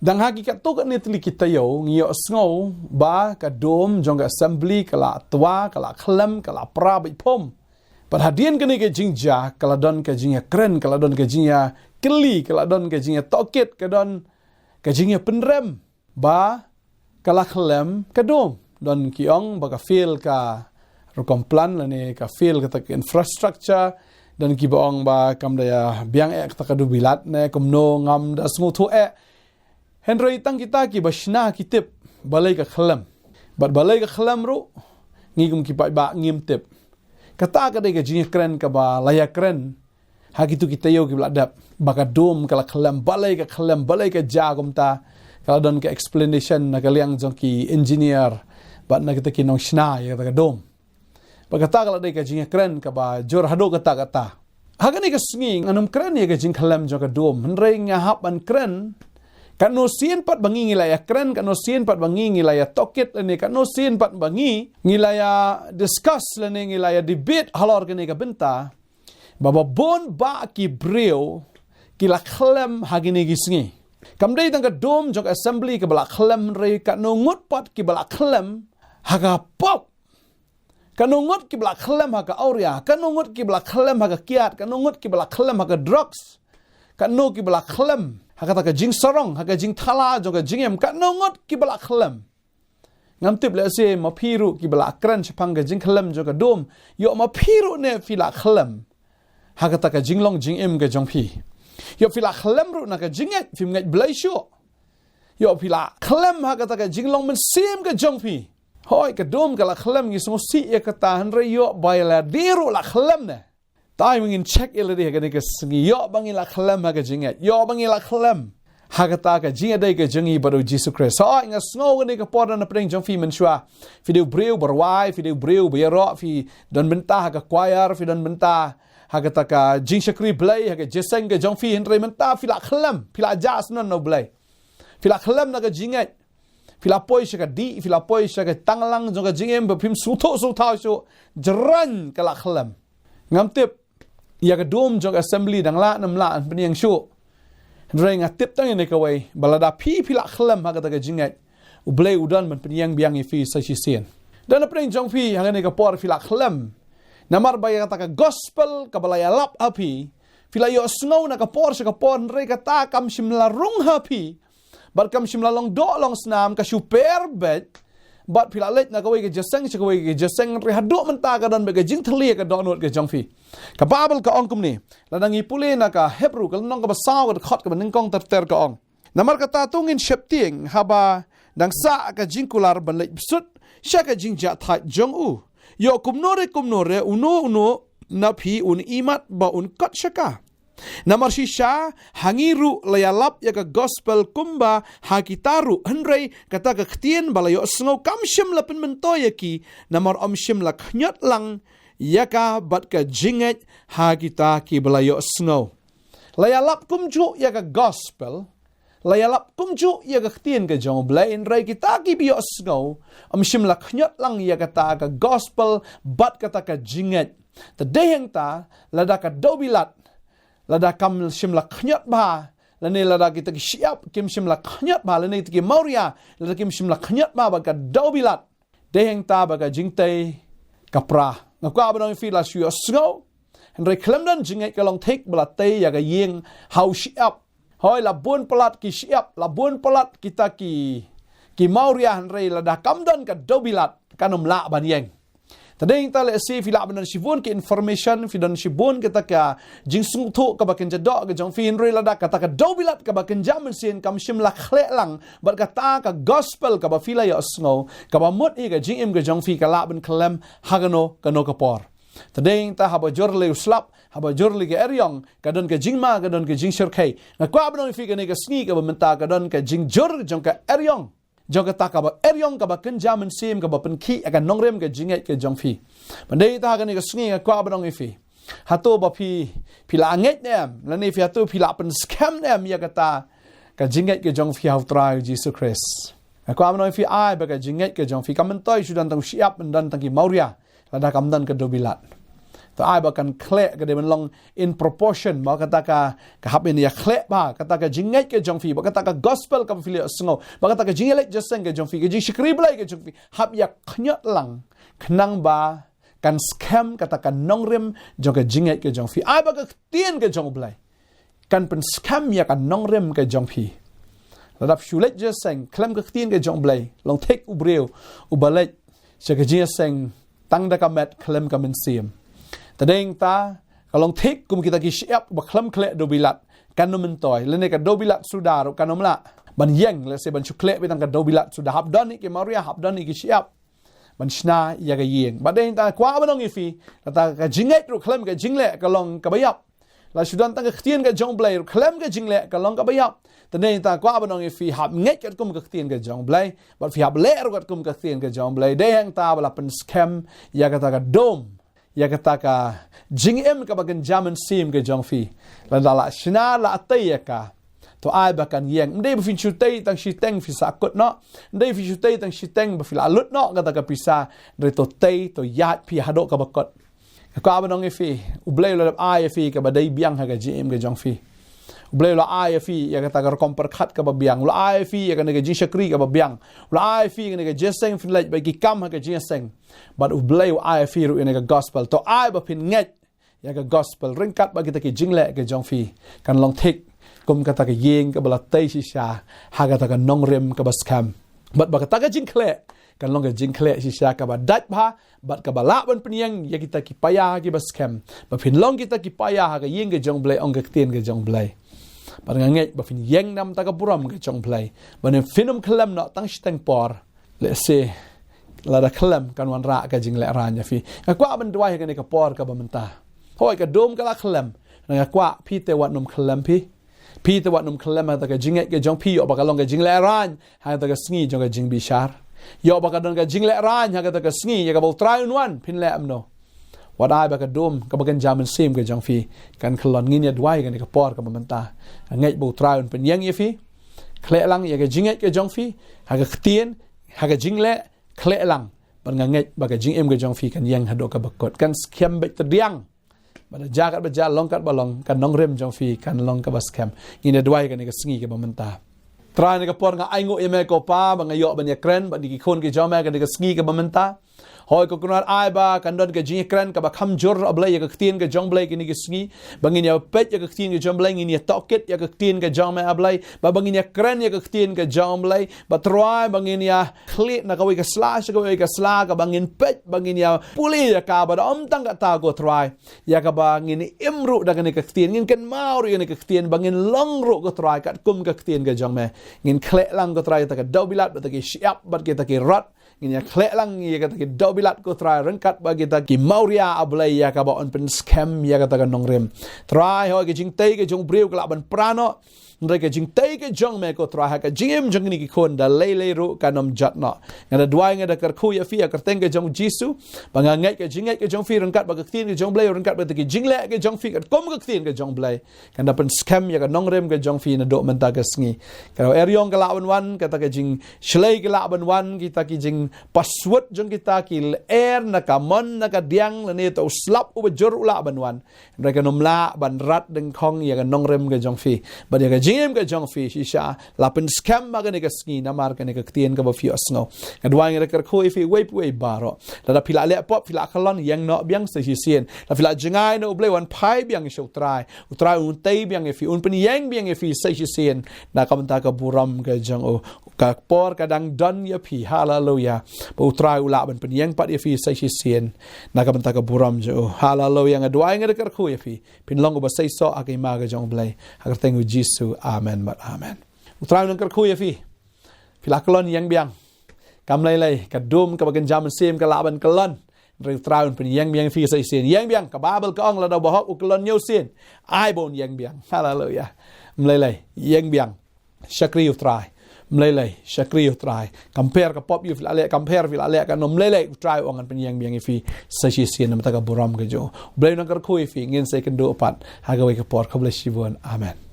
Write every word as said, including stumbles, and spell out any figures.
Dang ha ki katto katne tylli ki taïew ngi ïohsngew ba ka dum jong ka assembly ka la twa, ka la khlem, ka la pra beit phom. Bad hadien kane ka jingjia ka la don ka jingïakren, ka la don ka jingïakylli, ka la don ka jingïatohkit, ka don ka jingïapynrem ba ka la khlem ka dum. Don ki ong ba ka fail ka rukom plan lane ka fail kata ka infrastructure. Don kiba ong ba kam da ïa biang eh kata ka dewbilat ne kumno, ngam da sngewthuh eh. Hynrei tang kita kiba shna ki tip balei ka khlem. Bad balei ka khlem ruh ngi kum ki paidbah ngim tip. Kata ka dei ka jingïakren kaba la ïakren ha kito ki taïew kiba la dep, ba ka dum ka la khlem, balei ka khlem, balei ka jia kumta. Ka la don ka explanation na ka liang jong ki engineer bad na kita ki nongshna ïa kata ka dum. Bad kata ka la dei ka jingïakren kaba jur haduh katta katta. Ha kane ka sngi ngan ym kren ïa ka jingkhlem jong ka dum, hynrei nga hap ban kren katno sien pat ba ngi ngi la ïakren, katno sien pat ba ngi ngi la ïatohkit lane katno sien pat ba ngi ngi la ïa discuss lane ngi la ïa debate halor kane ka bynta. Ba ba bun bah ki briew ki la khlem ha kine ki sngi. Kam dei tang ka dum jong ka assembly kaba la khlem, hynrei katno ngut pat kiba la khlem ha ka pop. Katno ngut kiba la khlem ha ka awria, katno ngut kiba la khlem ha ka kiad, katno ngut kiba la khlem ha ka drugs. Katno kiba la khlem ha kata ka jingsarong, ha ka jingthala jong ka jingim, katno ngut kiba la khlem. Ngam tip lehse ma phi ruh kiba la kren shaphang ka jingkhlem jong ka dum, ïoh ma phi ruh ne phi la khlem ha kata ka jinglong jingim ka jong phi. Ïoh phi la khlem ruh na ka jingngeit, phim ngeit Blei shuh. Ïoh phi la khlem ha kata ka jinglong mynsiem ka jong phi. Hooid, ka dum ka la khlem, ngi sngewsih ïa kata, hynrei ïoh ba ïa lade ruh la khlem ne. Te ai ba ngin check ïa lade ha kane ka sngi, ïoh ba ngi la khlem ha ka jingngeit, ïoh ba ngi la khlem ha kata ka jingïadei ka jong ngi bad u Jisu Khrist. Hooid, nga sngew kane ka por na pdeng jong phi mynshuwa. Phi dei u briew ba rwai, phi dei u briew ba ïaroh, phi don bynta ha ka choir, phi don bynta ha kata ka jingshakri Blei, ha ka jingïaseng ka jong phi, hynrei mynta phi la khlem, phi la jah shnong na u Blei. Phi la khlem na ka jingngeit. Phi la poi sha ka dih, phi la poi sha ka tanglang jong ka jingim, ba phim sngewthuh sngewthaw shuh, jrang ka la khlem. Ngam tip ïa ka dum jong ka assembly dang lah ne ym lah, pynïeng shuh. Hynrei nga tip tang ïa kane kawei, ba lada phi phi la khlem ha kata ka jingngeit, u Blei u don ban pynïeng biang ïa phi sa shisien. Don na pdeng jong phi ha kane ka por phi la khlem. Namar ba ïa kata ka gospel kaba la ïalap ha phi, phi la ïohsngew na ka por sha ka por, hynrei kata kam shym la rung ha phi. Bad kam shym la long doh long snam, ka shu per beit. Bad phi la leit na kawei ka jingïaseng sha kawei ka jingïaseng, hynrei haduh mynta ka don beit ka jingthylli ïa ka dohnud ka jong phi. Ka Baibl ka ong kumne, lada ngi pule na ka Hebru ka lynnong kaba saw ka dkhot kaba nyngkong ter ter ka ong: Namar kata to ngin sheptieng haba dang sah ka jingkular ban leit bsut sha ka jingjahthait jong u. Ïoh kumno re kumno re uno uno na phi un ïmat ba un kot sha ka. Namar shisha ha ngi ruh la ïalap ïa ka gospel kumba ha kita ruh, hynrei kata ka ktien ba la ïohsngew kam shym la pynmyntoi ïa ki, namar ym shym la khñiot lang ïa ka bad ka jingngeit ha kita kiba la ïohsngew. La ïalap kumjuh ïa ka gospel, la ïalap kumjuh ïa ka ktien ka jong u Blei, hynrei kita kiba ïohsngew ym shym la khñiot lang ïa kata ka gospel bad kata ka jingngeit. Te dei hangta, lada ka dewbilat, lada kam shym la khñiot bha, lane lada kita ki shyiap kim shym la khñiot bha, lane kita ki mawria lada kim shym la khñiot bha bad ka dewbilat, dei hangta ba ka jingtei ka pra. Nga kwah ban ong ïa phi, la shu ïohsngew, hynrei khlem don jingngeit, ka long thik ba la tei ïa ka ïing ha u shyiap. Hooid, la bun palat ki shyiap, la bun palat kita ki, ki mawria, hynrei lada kam don ka dewbilat, kan ym lah ban ïeng. Te dei hangta lehse phi lah ban don shibun ki information, phi don shibun kita ka jingsngewthuh kaba kynja doh ka jong phi, hynrei lada kata ka dewbilat kaba kynja mynsiem kam shym la khleh lang bad kata ka gospel kaba phi la ïohsngew, kaba mut ïa ka jingim ka jong phi, ka lah ban khlem ha kano kano ka por. Te dei hangta haba jur lei u slap, haba jur lei ka eriong, ka don ka jingma, ka don ka jingshyrkhei. Nga kwah ban ong ïa phi kane ka sngi kaba mynta ka don ka jingjur jong ka eriong, jong kata kaba eriong kaba kynja mynsiem, kaba pynkhih ïa ka nongrim ka jingngeit ka jong phi. Ban dei ta ha kane ka sngi nga kwah ban ong ïa phi, hato ba phi, phi la ngeit ne em, lane phi, hato phi la pynskhem ne em ïa kata ka jingngeit ka jong phi ha u Trai Jisu Khrist. Nga kwah ban ong ïa phi, ai ba ka jingngeit ka jong phi kam myntoi shu don tang u shyiap, don tang ki mawria, lada kam don ka dewbilat. To ai ba kan khleh ka dei ban long in proportion, ba kata ka, ka hap ban ïa khleh ba kata ka jingngeit ka jong phi, ba kata ka gospel kaba phi la sngew, ba kata ka jingïaleit jingïaseng ka jong phi, ka jingshakri Blei ka jong phi, hap ïa khñiot lang, khnang ba kan skhem kata ka nongrim jong ka jingngeit ka jong phi. Ai ba ka ktien ka jong U Blei kan pynskhem ïa ka nongrim ka jong phi. Lada phi shu leit jingïaseng khlem ka ktien ka jong U Blei, long thik u briew uba leit sha ka jingïaseng tang da ka met khlem ka mynsiem. Te dei hangta ka long thik kum kita ki shyiap ba khlem khleh dewbilat, kan ym myntoi, lane ka dewbilat suda ruh kan ym lah ban ïeng, lehse ban shu khleh beit tang ka dewbilat suda. Hap don hi ki mawria, hap don hi ki shyiap ban shna ïa ka ïing. Bad dei hangta kwah ban ong ïa phi, lada ka jingngeit ruh khlem ka jingleh ka long kaba ïap. La shu don tang ka ktien ka jong U Blei ruh khlem ka jingleh ka long kaba ïap. Te dei hangta kwah ban ong ïa phi, hap ngeit katkum ka ktien ka jong U Blei, bad phi hap leh ruh katkum ka ktien ka jong U Blei. Dei hangta ba la pynskhem ïa kata ka dum, ïa kata ka jingim kaba kynja mynsiem ka jong phi. Lada la shna la tei ïa ka, to ai ba kan ïeng. Ym dei ba phin shu tei tang shiteng phi sahkut noh. Ym dei phin shu tei tang shiteng ba phi la lut noh kata ka pisa. Hynrei to tei, to ïaid phi haduh kaba kut. Ka kwah ban ong ïa phi, U Blei u la dep ai ïa phi kaba dei biang ha ka jingim ka jong phi. U Blei u la ai ïa phi ïa kata ka rukom pyrkhat kaba biang. U la ai ïa phi ïa kane ka jingshakri kaba biang. U la ai ïa phi ïa kane ka jingïaseng phin leit bad ki kam ha ka jingïaseng. Bad U Blei u ai ïa phi ruh ïa kane ka gospel. To ai ba phin ngeit ïa ka gospel ryngkat bad kita ki jingleh ka jong phi, kan long thik kum kata ka ïing kaba la tei shisha ha kata ka nongrim kaba skhem. Bad ba kata ka jingkhleh kan long ka jingkhleh shisha kaba dait bha, bad kaba lah ban pynïeng ïa kita ki paia kiba skhem. Ba phin long kita ki paia ha ka ïing ka jong U Blei, ong ka ktien ka jong U Blei. Bad nga ngeit ba phin ïeng na ka bynta ka burom ka jong U Blei. Ba ne phin ym khlem noh tang shiteng por. Lehse lada khlem kan wanrah ka jinglehraiñ ïa phi. Nga kwah ban duwai ha kane ka por kaba mynta. Hooid, ka dum ka la khlem. Nga kwah phi te wat nym khlem phi. Phi te wat nym khlem ha kata ka jingngeit ka jong phi, ïoh ba ka long ka jinglehraiñ ha kata ka sngi jong ka jingbishar. Ïoh ba ka don ka jinglehraiñ ha kata ka sngi ïa kaba U Trai un wan, phin leh kumno? Wat ai ba ka dum kaba kynja mynsiem ka jong phi kan khlon. Ngin ïa duwai ha kane ka por kaba mynta. Nga ngeit ba U Trai un pynïeng ïa phi. Khleh lang ïa ka jingngeit ka jong phi ha ka ktien, ha ka jingleh, khleh lang. Bad nga ngeit ba ka jingim ka jong phi kan ïeng haduh kaba kut, kan skhem beit tyrdiang. Bad da jia katba jia, long katba long, ka nongrim jong phi kan long kaba skhem. Ngin ïa duwai ha kane ka sngi kaba mynta. Trai, ha kane ka por nga ainguh ïa me ko Pa ba nga ïoh ban ïakren bad kine ki khun ki jong me ha kane ka sngi kaba mynta. Hooid ko Kynrad, ai ba kan don ka jingïakren kaba kham jur, A Blei, ïa ka ktien ka jong U Blei kine ki sngi. Ba ngin ïa peit ïa ka ktien ka jong U Blei, ngin ïa tohkit ïa ka ktien ka jong me, A Blei. Ba, ba ngin ïakren ïa ka ktien ka jong U Blei. Ba Trai, ba ngin ïa khlieh na kawei ka sla sha kawei ka sla, kaba ngin peit, ba ngin ïa pule ïa ka. Bad ym tang kata ko Trai, ïa kaba ngin im ruh da kane ka ktien, ngin kynmaw ruh ïa kane ka ktien, ba ngin long ruh ko Trai katkum ka ktien ka jong me. Ngin khleh lang ko Trai kata ka dewbilat, bad kita ki shyiap, bad kita ki rot. Ngin ïa khleh lang ïa kata ki dewbilat ko Trai ryngkat bad kita ki mawria, A Blei, ïa kaba yn pynskhem ïa kata ka nongrim. Trai, hooid ka jingtei ka jong u briew ka lah ban pra noh. Hynrei ka jingtei ka jong me ko Trai ha ka jingim jong kine ki khun da lei lei ruh kan ym jot noh. Nga da duwai, nga da kyrkhu ïa phi ha ka kyrteng ka jong U Jisu. Ba nga ngeit ka jingngeit ka jong phi ryngkat bad ka ktien ka jong U Blei, ryngkat bad kita ki jingleh ka jong phi katkum ka ktien ka jong U Blei, kan da pynskhem ïa ka nongrim ka jong phi naduh mynta ka sngi. Ka daw eriong ka lah ban wan, kata ka jingshlei ka lah ban wan, kita ki jingpaswut jong kita ki lyer na ka mon na ka diang, lane uta u slap uba jur u lah ban wan. Hynrei kan ym lah ban rat dyngkhong ïa ka nongrim ka jong phi. Bad ïa ka jingim ka jong phi shisha la pynskhem ha kane ka sngi namar kane ka ktien kaba phi ïohsngew. Nga duwai, nga da kyrkhu ïa phi uwei pa uwei baroh. Lada phi la leh pop, phi la kyllon, ïeng noh biang sa shisien. Lada phi la jngai na U Blei, wan phai biang sha U Trai. U Trai un tei biang ïa phi, un pynïeng biang ïa phi sa shisien na ka bynta ka burom ka jong u. Ka por ka dang don ïa phi. Haleluya. Ba U Trai u lah ban pynïeng pat ïa phi sa shisien na ka bynta ka burom jong u. Haleluya. Nga duwai, nga da kyrkhu ïa phi, phin long uba seisoh ha ka hima ka jong U Blei. Ha ka kyrteng U Jisu. Amen bad amen. U Trai un nang kyrkhu ïa phi. Phi la kyllon, ïeng biang. Kam lei lei, ka dum kaba kynja mynsiem ka lah ban kyllon. Hynrei U Trai un pynïeng biang ïa phi sa shisien. Ïeng biang, ka Baibl ka ong lada u bahok u kyllon hynñiew sien, ai ba un ïeng biang. Haleluya. Ym lei lei, ïeng biang. Shakri U Trai. Ym lei lei, shakri U Trai. Kam pher ka pop ïa phi la leh, kam pher phi la leh, kan ym lei lei, U Trai u ong un pynïeng biang ïa phi sa shisien na ka bynta ka burom ka jong u. U Blei un nang kyrkhu ïa phi, ngin sa ïakynduh pat ha kawei ka por. Khublei shibun. Amen.